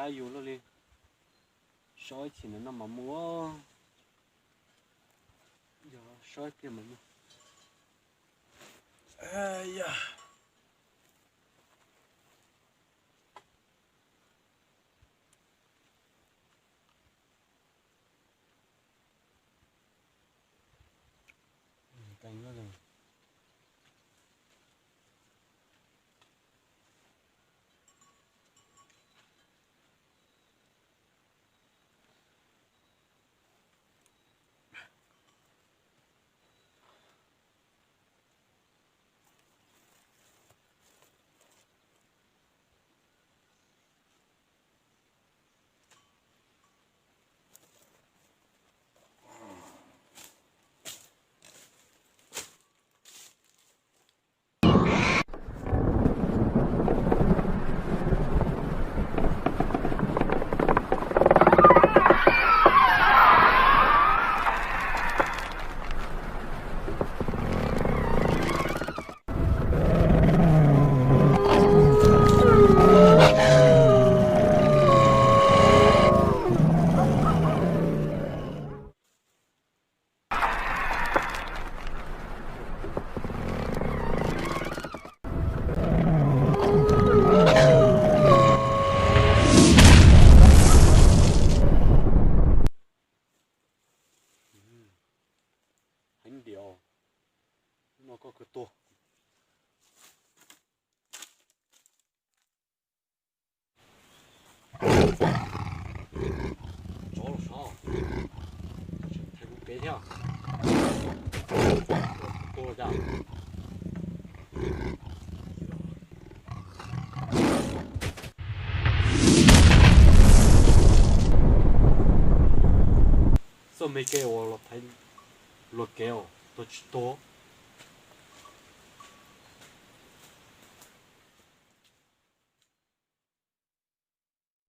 Yus luaj li, so ib chim no mas mus, yog so ib pliag mas mus. Heev tiag, hnub no koj kawg tuag. Tsov los sav, tseem thaiv kuv kev thiab. Tua cas. Txoj me kev uas los thaiv luag kev os, tua tsis tuag.